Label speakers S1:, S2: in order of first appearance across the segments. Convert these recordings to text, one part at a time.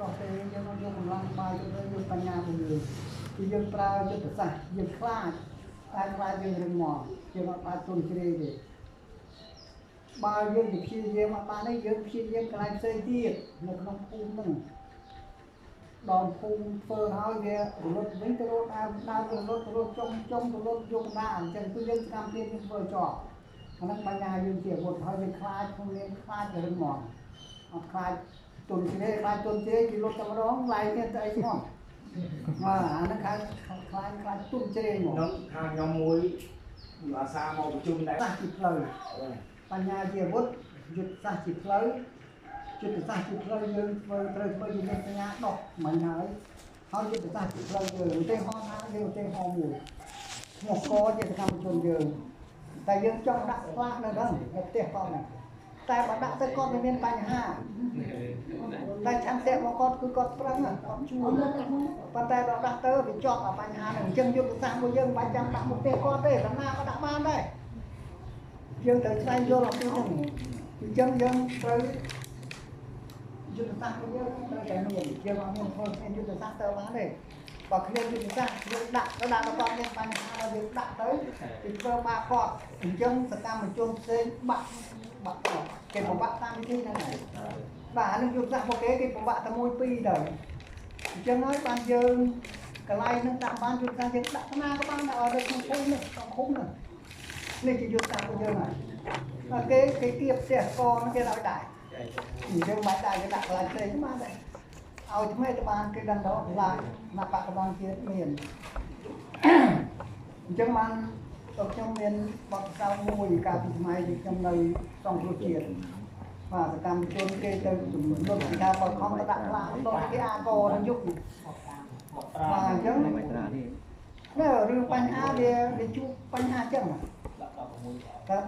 S1: ដោះទេយើងអត់យកកម្លាំងបាយទៅយើងបញ្ញារបស់យើងគឺយើងប្រើយុទ្ធសាស្ត្រយើងខ្លាចតែខ្លាចយើងរឹងមាំយើងអត់អាចទន់ជ្រាយទេបើយើងទៅព្យាយាមអត់បានទេយើងព្យាយាមកន្លែងផ្សេងទៀតនៅក្នុងភូមិហ្នឹងដល់ភូមិធ្វើហើយវារលត់វិញទៅរត់ដើមដើមរលត់រត់ចុងចុងរលត់យកដាអញ្ចឹងគឺយើងសកម្មភាពយើងធ្វើជាប់អាហ្នឹងបញ្ញាយើងជាអាវុធហើយយើងខ្លាចក្នុងនាមខ្លាចរឹងមាំអត់ខ្លាច ទុនជ្រេខ្លាចទុនជ្រេគេលុតតែម្ដងឡៃទៀតទៅអីហ្មងបាទអាហ្នឹងខ្លាចខ្លាចខ្លាចទុនជ្រេហ្មង
S2: ខ្ញុំខាងខ្ញុំមួយអាសាមកប្រជុំដែរ
S1: សាស្ត្រជាផ្លូវបញ្ញាជាអាវុធយុទ្ធសាស្ត្រជាផ្លូវយុទ្ធសាស្ត្រជាផ្លូវយើងធ្វើត្រូវធ្វើជាមានបញ្ញាដោះមិញហើយហើយយុទ្ធសាស្ត្រជាផ្លូវយើងឧទាហរណ៍ថាយើងឧទាហរណ៍មួយឈ្មោះកជាសកម្មជនយើងតែយើងចង់ដាក់ផ្លាកនៅហ្នឹងនៅផ្ទះគាត់ហ្នឹងតែបើដាក់ទៅគាត់វាមានបញ្ហាតែឆន្ទៈរបស់គាត់គឺគាត់ប្រឹងគាត់ជួយប៉ុន្តែដល់ដាក់ទៅវាជាប់អាបញ្ហាហ្នឹងអញ្ចឹងយុទ្ធសាស្ត្រមួយយើងមិនបាច់ចាំដាក់មុខផ្ទះគាត់ទេតាណាក៏ដាក់បានដែរយើងត្រូវស្វែងយល់អំពីហ្នឹងអញ្ចឹងយើងត្រូវយុទ្ធសាស្ត្ររបស់យើងត្រូវតែមានយើងអត់មានធ្វើមានយុទ្ធសាស្ត្រទៅបានទេបើគ្មានយុទ្ធសាស្ត្រយើងដាក់ទៅដាក់ដល់គាត់មានបញ្ហាដល់យើងដាក់ទៅគេធ្វើបាបគាត់អញ្ចឹងសកម្មជនផ្សេងបាក់បាក់គេពិបាកតាមវិធីហ្នឹងហើយបាទអានឹងយុទ្ធសាស្ត្ររបស់គេគេពិបាកតែមួយពីរទៅអញ្ចឹងហើយបានយើងកន្លែងហ្នឹងតាមបានយុទ្ធសាស្ត្រយើងដាក់ណាក៏បានដែរឲ្យនៅក្នុងភូមិនេះក្នុងឃុំនេះនេះជាយុទ្ធសាស្ត្ររបស់យើងហើយតែគេគេគៀបផ្ទះកហ្នឹងគេឲ្យដែរអញ្ចឹងមិនដែរគេដាក់កន្លែងផ្សេងបានដែរឲ្យថ្មីទៅបានគេដឹងដល់ឡាណាបកបានជាតិមានអញ្ចឹងបានតើខ្ញុំមានបទពិសោធន៍មួយកាលពីសម័យที่ខ្ញុំនៅសង្គ្រោះជាតិបាទសកម្មជនគេទៅជំនុំគេថាបើខំទៅដាក់ខ្លាដល់គេអាកនឹងយុគបាទអញ្ចឹងនេះរឿងបញ្ហាវាវាជួបបញ្ហាអញ្ចឹងតើ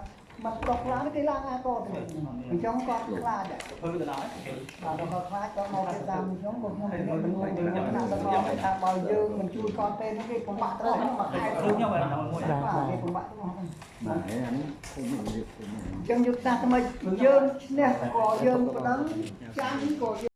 S1: មកដោះខ្លាគេឡើងអាកទៅអញ្ចឹងគាត់ខ្លាច
S2: ធ្វើទៅដល់
S1: បាទដល់គាត់ខ្លាចគាត់មកគេតាមខ្ញុំក៏ខ្ញុំខ្ញុំដាក់ដល់ថាបើយើងមិនជួយគាត់ទេនោះគេពិបាកទៅមកខែ
S2: ធ្វើខ្ញុំឲ្យដល់មួយ
S1: បាទគេពិបាកទៅ
S3: បាទអានេះភូមិនេះភូមិ
S1: អញ្ចឹងយុទ្ធសាស្ត្រថ្មីយើងឈ្នះក៏យើងប្តឹងចាញ់ក៏